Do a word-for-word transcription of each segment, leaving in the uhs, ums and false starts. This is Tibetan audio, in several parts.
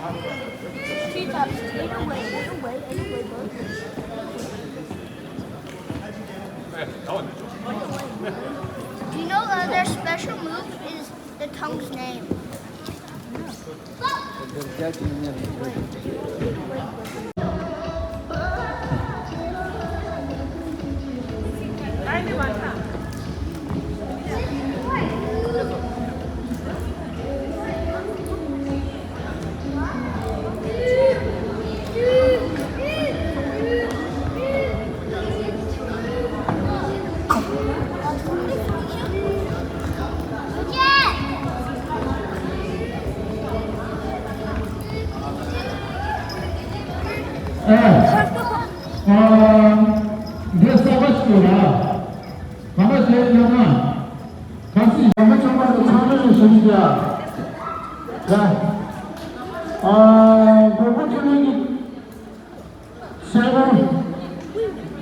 Treetops. Either way, either way, either way, both ways. Do you know that their special move is the tongue's name? འདི་གསར་པ་ཞིག་ཡོད་ལ། ག་པར་བྱས་ཡོད་ན། ག་སྲིད་ཡང་མ་བྱུང་བར་དུ་ཚང་མས་ཞུ་རྒྱུ། ཡ། ཨ། མགོན་པོ་ཀུན་ལེགས་ཀྱི་སྲས་པོ།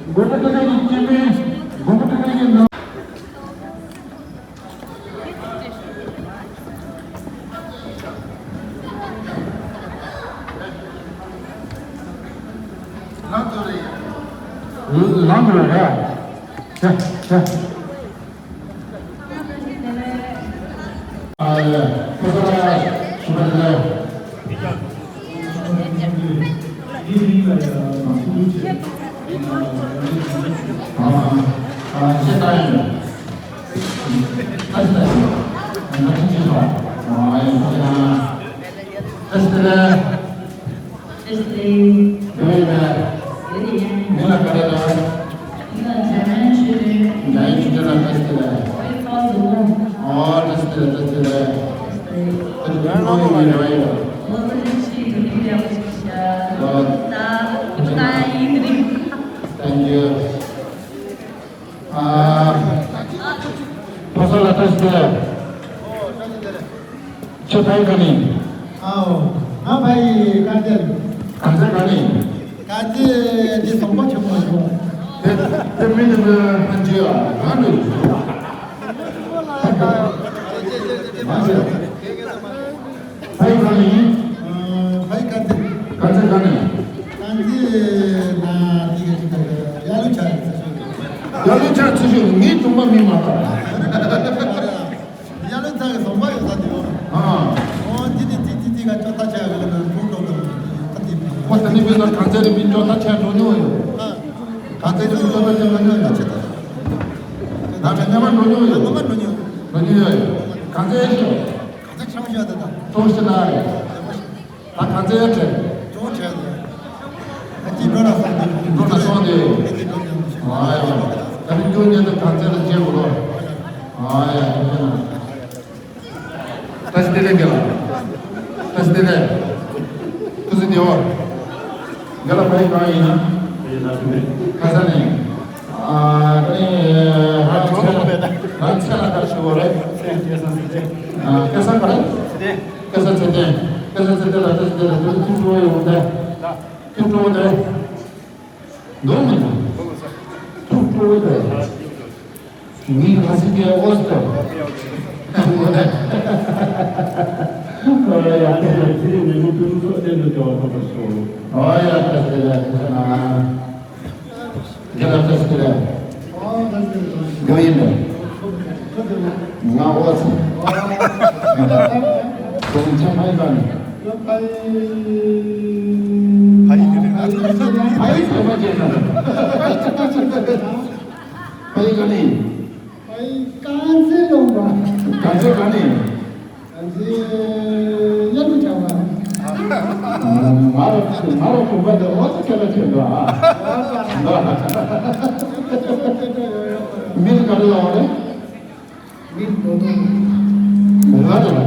མགོན་པོ་ཀུན་ལེགས་ཀྱི་སྐྱེ་དམན། མགོན་པོ་ཀུན་ལེགས་ཀྱི་ནང་། ལམ་དུ་རེད། ཆ་ཆ། Testing. Good evening. Good evening. མིང་ལ་ག་རེ་ལབ། མིང་ལ་འཇམ་དབྱངས་ཆོས་སྒྲོན། འཇམ་དབྱངས་ཆོས་སྒྲོན་ལགས། བཀྲ་ཤིས་བདེ་ལེགས། ཨོ། བཀྲ་ཤིས་བདེ་ལེགས། བཀྲ་ཤིས་བདེ་ལེགས། ཨོ། བཀྲ་ཤིས་བདེ་ལེགས། ཨོ། Thank you. ཨ། ཕོ་གསར་ལགས་བཀྲ་ཤིས་བདེ་ལེགས། ཁྱོད་ཕ་ཡུལ་ག་ནས། ཨའོ། ང་ཕ་ཡུལ་དཀར་མཛེས། དཀར་མཛེས་ག་ནས། དཀར་མཛེས་འདི་ཟམ་པ་ཆེན་མོ་ཡོད། དེ་དེ་མིན་ནི་ཕན་ཆད་ཨ་གང་འདྲ་ཡོད། མ་ཟད། ཕ་ཡུལ་ག་ནས་ཡིན། ཕ་ཡུལ་དཀར་མཛེས། དཀར་མཛེས་ག་ནས། དཀར་མཛེས་ན་དེ་ག་ཅིག་ག་གཡག་ལུ་ཆགས་ཚེ་ཤོད། གཡག་ལུ་ཆགས་ཚེ་ཤོད་ངའི་གྲོང་པ་མིང་མ་བཏགས། གཡག་ལུ་ཆགས་ཀྱི་ཟམ་པ་ཡོད་ས་དེ་ཡོད། ཨ། ཨོ་དེ་དེ་དེ་དེ་དེ་ག་ཅོག་ཐག་ཆད་གི་ལ་ན་ཁོང་ཁྲོ་གི་ལ་ད་དེ་མིན། ཁོ་ད་ནི་མིན་ན་གངས་རྩེ་རི་མིན་ཅོག་ཐག་ཆད་འགྲོ་མྱོང་ཡོད། ཨ། གངས་རྩེ་རི་མིན་ཅོག་ཐག་ཆད་འགྲོ་མྱོང་ཡོད། ད་ཆད་ད། ད་ཆད་ཉམས་མ་འགྲོ་མྱོང་ཡོད། ཉམས་མ་འགྲོ་མྱོང་ཡོད། འགྲོ་མྱོང་ཡོད། གངས་རྩེ་ཤོད། གངས་རྩེ་ཆང་ཤོད་ད་ད། ཏོག་ཤི་ན་རེད། ད་གང་ཚེ་ཡ་དྲན། ཅོང་བྱས་ཏེ། ཨ་ཅི་འགྲོ་ན་སོང་དེ། འགྲོ་ན་སོང་དེ། ཨ་ཅི་འགྲོ་ན་སོང་དེ། ཨ་ཡ། ད་ནི་ཁྱོད་ཉན་དུ་གང་ཚེ་ལ་བྱེད་དགོས་ལོ། ཨ་ཡ། བཀྲ་ཤིས་བདེ་ལེགས་རྒན་ལགས། བཀྲ་ཤིས་བདེ་ལེགས། ཐུགས་རྗེ་ཆེ། རྒན་ལགས་ཕ་ཡུལ་གང་ཡིན་ན། ཁ་ས་ནས། ཨ་ནི། ང་ཚེ་ལ་ང་ཚེ་ལ་ཁ་ཞུ་བ་རེད། ཨ་སྐལ་བཟང་ག་རེ། སྐལ་བཟང་ཚེ་བརྟན། སྐལ་བཟང་ཚེ་བརྟན་ལགས་བཀྲ་ཤིས་བདེ་ལེགས། ཐུགས་སྤྲོ་བོ་ཡོང་དེ། ཐུགས་སྤྲོ་བོ་དེ། འདུག་མི་འདུག་ཐུགས་སྤྲོ་བོ་དེ། ངའི་ཁ་སི་ཀའི་ཨོ་སི་ཏོ། ཨོ་ཡ། ཨོ་ཡ། བཀྲ་ཤིས་བདེ་ལེགས། ཐུགས་རྗེ་ཆེ་གནང་། རྒན་ལགས་བཀྲ་ཤིས་བདེ་ལེགས། ཨོ་བཀྲ་ཤིས་བདེ་ལེགས། རྒྱུ་ཡིན་པས། ང་ཨོ་ཙི། ཁོང་ཚང་མ་ཡིན་པ་ནི། ཕ་ཡུལ་དེ་མ་བརྗེད་ན། ཕ་ཡུལ་ག་ནས་ཡིན། ཕ་ཡུལ་དཀར་མཛེས་ལུང་པ། དཀར་མཛེས་ག་ནས་ཡིན། གཡག་ལུ་ཆགས་པ། ང་རང་ང་རང་གོམ་པ་དེ་ཨོ་ཙི་ཁྱེད་ལ་ཁྱེད་འགྲོ་ཨ། མིང་ག་རེ་ལབ་རེད། མིང་རྡོ་རྡོ། ང་རེད།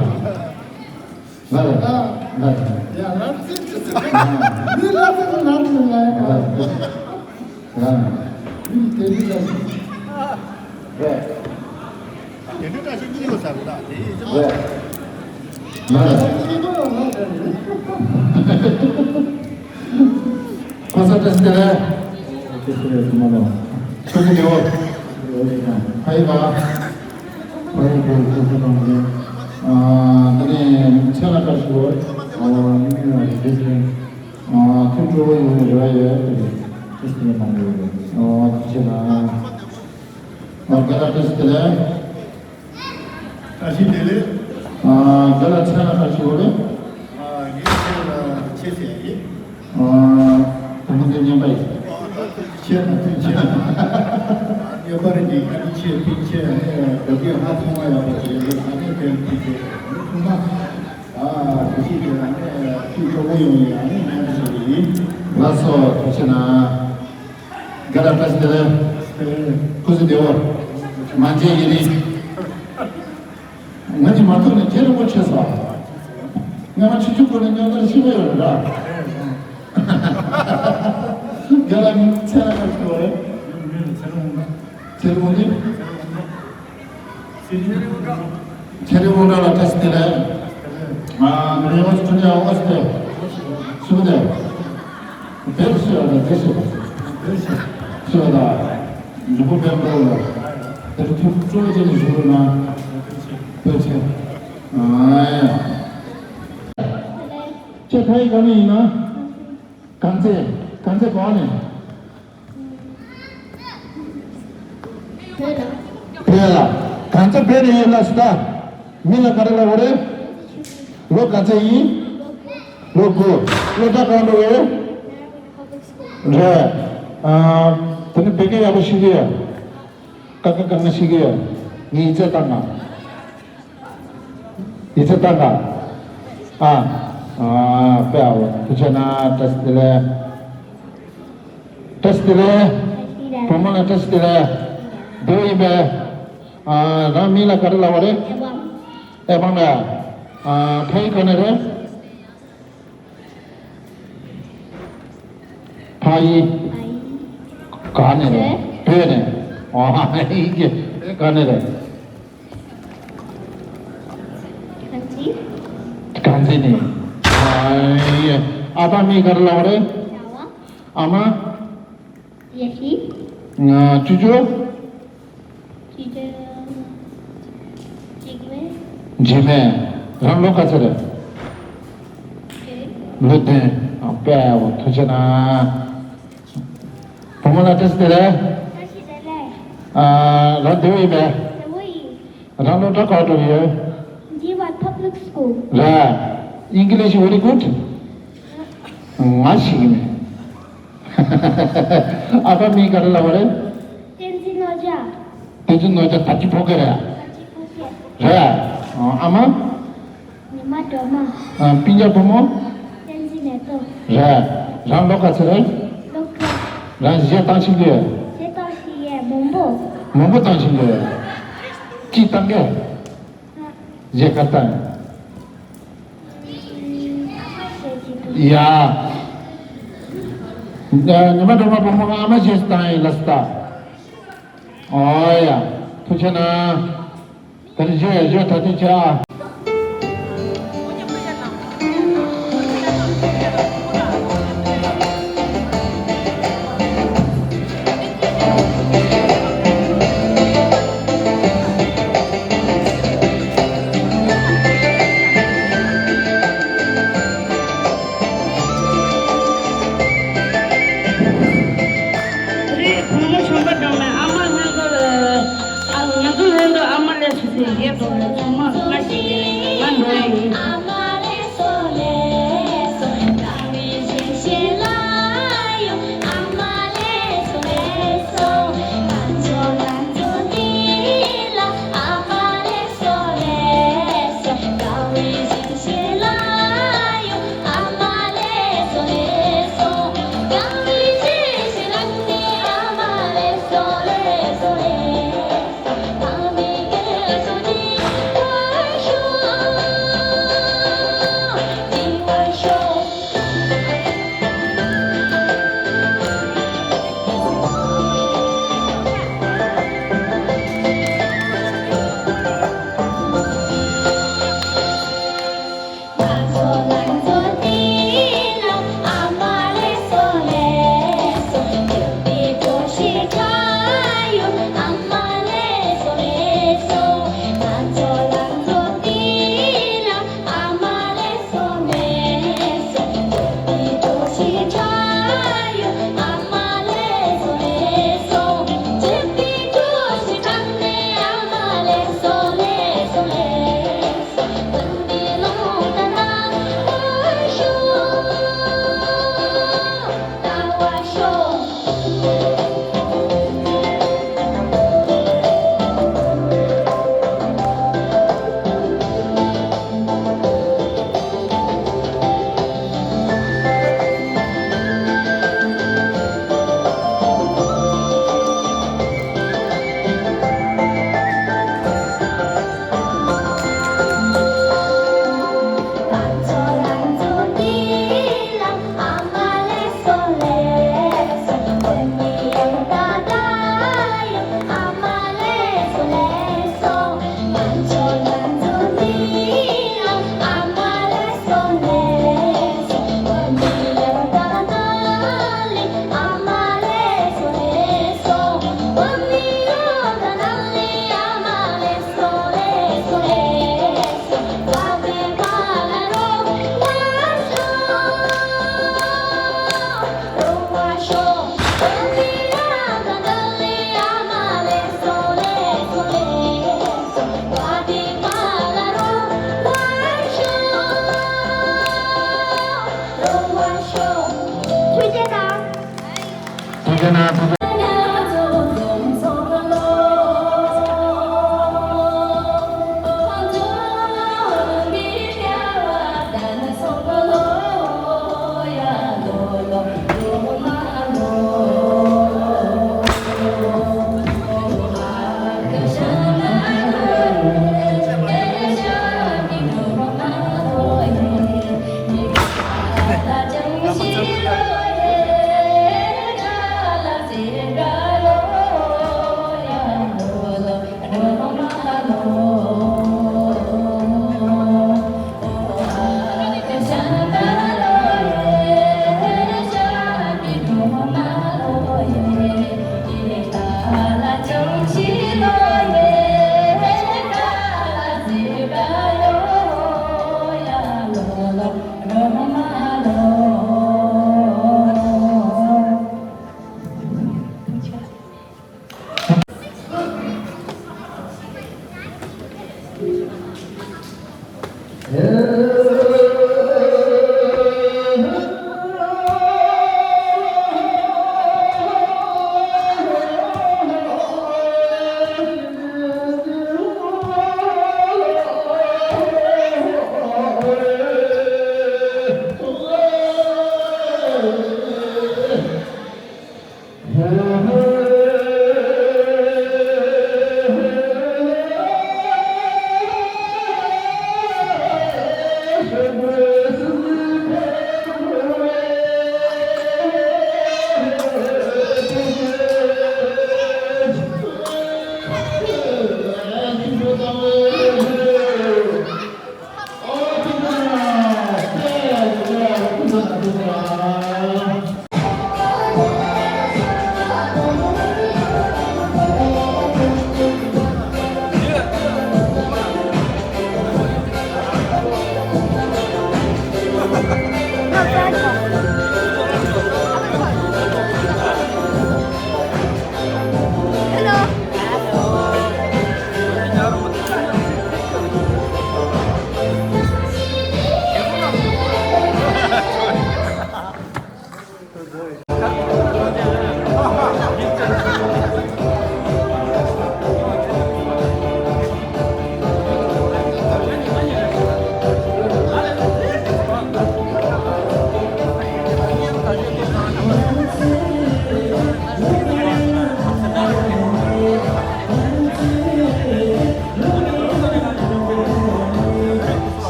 ང་རེད། ང་རེད། ཡ་ལ་ཙི་ཙི་ཙི། མིང་ལ་ཙི་ཙི་ལ་ཙི་ལ། ཡ། ཡ། མིང་དེ་རིང་ལ་ཙི། རེད། དེ་འདྲ་ཞིག་གཉིས་ཡོད་ས་རེད་ད། དེ་ཡིན་ཙང་། རེད། ང་རེད། ཁོ་ས་བཀྲ་ཤིས་བདེ་ལེགས། བཀྲ་ཤིས་བདེ་ལེགས་ཀུ་མ་ལོ། ཆོས་ཀྱི་ལེའུ། ལེའུ་ལེ་ཀ་ཕ་ཡི་བ། ཕ་ཡི་བ་ཁོ་ཁོ་དང་ལེ། ཨ་དེ་ནས་ཚེ་ལ་བཀྲ་ཤིས་ལོ། ཨ་མི་ལ་རེ་འདྲེ་ཟེར། ཨ་ཐུགས་སྤྲོ་བོ་ཡོང་བའི་རེ་བ་ཡོད། ཏེ་ཏེ་ཏེ་མང་པོ་ཡོད། ཨ་ཐུགས་རྗེ་གནང་། ཨ་རྒན་ལགས་བཀྲ་ཤིས་བདེ་ལེགས། བཀྲ་ཤིས་བདེ་ལེགས། ཨ་རྒན་ལགས་མཚན་ལ་བཀྲ་ཤིས་བདེ་ལེགས། ཨ་ངའི་མཚན་ལ་ཆེ་ཟེར་ཡ་ཡིན། ཨ་བུ་མོ་འདི་སྨྱོན་པ་ཡིན། ཨ་ཆེ་ན་ཐུགས་ཆེ་ན། ཨ་སྨྱོན་པ་རེད་འདི་ཨ་ནི་ཆེ་ཕིན་ཆེ་ཨ་ནི་བོད་སྐད་ཧ་ཐོག་མ་ཡག་པོ་ཞིག་ཡོད། ཨ་ནི་དེ་ཕིན་ཆེ་ཐུགས་མ། ཨ་དེ་ཤེས་དེ་ཨ་ནི་ཐུགས་སྤྲོ་བོ་ཡོང་ཡ་ཨ་ནི་ངས་འདི་ཞུ་གི་ཡིན། ལགས་སོ་ཐུགས་ཆེ་གནང་། རྒན་ལགས་བཀྲ་ཤིས་བདེ་ལེགས། སྐུ་གཟུགས་བདེ་པོ། མ་མཇལ་ཡུན་རིང་། ང་གཉིས་མ་ཐུག་ནས་ཁྱེད་རིང་པོ་ཆགས་སོང་། སྔ་མ་ཆུང་ཆུང་སྒང་ནས་མཉམ་དུ་ཤི་བ་ཡོད་རེད་ར། རྒན་ལགས་ངའི་མཚན་ལ་ག་རེ་ཞུ་བ་རེད། ཚེ་རིང་དབང་གྲགས། ཚེ་རིང་དབང་གྲགས་ལ་བཀྲ་ཤིས་བདེ་ལེགས། ཨ་ངའི་ཨོ་སི་ཀྲི་ལི་ཡ་ཨོ་སི་ཀྲི་ལི་ཡ། ཤུ་གུ་དེ། བེར་ཤི་ཡ་དང་དེ་ཤི་བ། ཤི་བ་དང་། འབྲུ་པོ་བེར་འགྲོ་ལ། དེར་ཐུག་སྤྲོ་བྱས་ནས་བཞུགས་རོགས་གནང་། ཐུགས་རྗེ་ཆེ། ཨ་ཡ། ཁྱེད་ཕ་ཡུལ་ག་ནས་ཡིན་ན། གངས་རྩེ། གངས་རྩེ་གོ་ནས། བོད་ལ། གངས་རྩེ་བོད་ནས་ཡིན་ལ་སི་ད། མིང་ལ་ག་རེ་ལབ་དགོས་རེད། ལོ་ག་ཚོད་ཡིན། ལོ་དགུ། སློབ་གྲྭ་གང་འགྲོ་གི་ཡོད། རེད། ཨ། དེ་ནི་བོད་སྐད་ཡག་པོ་ཤེས་ཀྱི་ཡོད། ཀ་ཁ་ག་ང་ཤེས་ཀྱི་ཡོད། ངས་ཡིག་ཚད་བཏང་ང་། ཡིག་ཚད་བཏང་ག་ཨ། ཨ། དཔེ་ཨ་བོ་ཐུགས་རྗེ་གནང་། བཀྲ་ཤིས་བདེ་ལེགས། བཀྲ་ཤིས་བདེ་ལེགས། བུ་མོ་ལ་བཀྲ་ཤིས་བདེ་ལེགས། བདེ་པོ་ཡིན་པས། ཨ། རང་མིང་ལ་ག་རེ་ལབ་པ་རེད། ཨེ་བང་། ཨ། ཕ་ཡུལ་ག་ནས་རེད། ཕ་ཡུལ། ག་ནས་རེད། བོད་ནས། ཨ། ཡིན་གྱི། ག་ནས་རེད། གངས་ཅན། གངས་ཅན་ནས། ཨ་ཡེ། ཨ་ཕ་མིང་ག་རེ་ལབ་པ་རེད། ཨ་མ། ཡེ་ཤེས། ང་། ཅོ་ཅོ། ཅོ་ཅོ། འཇིགས་མེད། འཇིགས་མེད། རང་ལོ་ག་ཚོད་རེད། བདུན། ལོ་བདུན། ཨ། དཔེ་ཡག་པོ། ཐུགས་རྗེ་གནང་། བུ་མོ་ལ་བཀྲ་ཤིས་བདེ་ལེགས། བཀྲ་ཤིས་བདེ་ལེགས། ཨ། རང་བདེ་པོ་ཡིན་པས། བདེ་པོ་ཡིན། རང་སློབ་གྲྭ་ག་པར་འགྲོ་གི་ཡོད། Dewa Public School། རེད། English very good། ང་ཤེས་ཀྱི་མེད། ཨ་ཕ་མིང་ག་རེ་ལབ་པ་རེད། བསྟན་འཛིན་རྣམ་རྒྱལ། བསྟན་འཛིན་རྣམ་རྒྱལ། ད་ཅི་ཕོ་སྐད་རེད། ད་ཅི་ཕོ་སྐད། རེད། ཨ་མ། ཉི་མ་སྒྲོལ་མ། ཨ། སྤུན་ཀྱག་བུ་མོ། བསྟན་འཛིན་མེ་ཏོག། རེད། རང་ལོ་ག་ཚོད་རེད། ལོ་དགུ། རང་གཞས་བཏང་ཤེས་ཀྱི་ཡོད། གཞས་བཏང་ཤེས་ཡོད། མང་པོ། མང་པོ་བཏང་ཤེས་ཀྱི་ཡོད། ཅི་བཏང་གི། གཞས་ག་བཏང་། ཡ། ཉི་མ་སྒྲོལ་མ་བུ་མོ་ཨ་མ་གཞས་བཏང་ཡིན་ལ་སི་ད། ཨོ་ཡ། ཐུགས་རྗེ་གནང་། དེར་བཞུགས་བཞུགས། ད་ཐུགས་རྗེ་ཆེ་ཨ། རེད། བུ་མོ་ཆུང་པ་འགྲོ་མེད། ཨ་མ་ང་ཚོ་ལ། ཨ། ང་ཚོ་ལྷན་དུ་ཨ་མ་ལས་སུ་ཟེར་ཡས་འགྲོ་མེད། ཚང་མ་ང་ཞིག་ང་འགྲོ་ཡིན།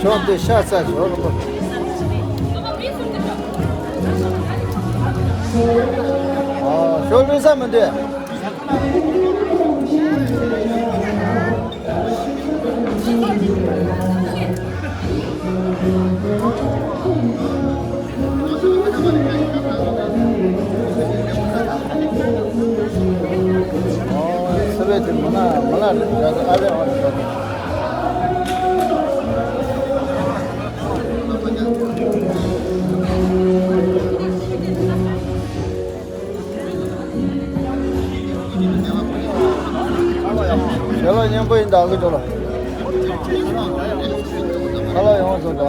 ཤོག་འདི་ཤ་ཚ་ཞོར་རོ། ཨ། ཤོག་ལུས་ས་མི་འདུག། ཨོ། སི་ཝེ་དེ་མི་ན་མི་ན་རེད། ཨ་རེ་ཨོ་རེད། ཞལ་ལག་སྙན་པོ་ཡིན་ད་གི་ཅོ་ལ། ཁ་ལག་ཡོང་སོང་ད།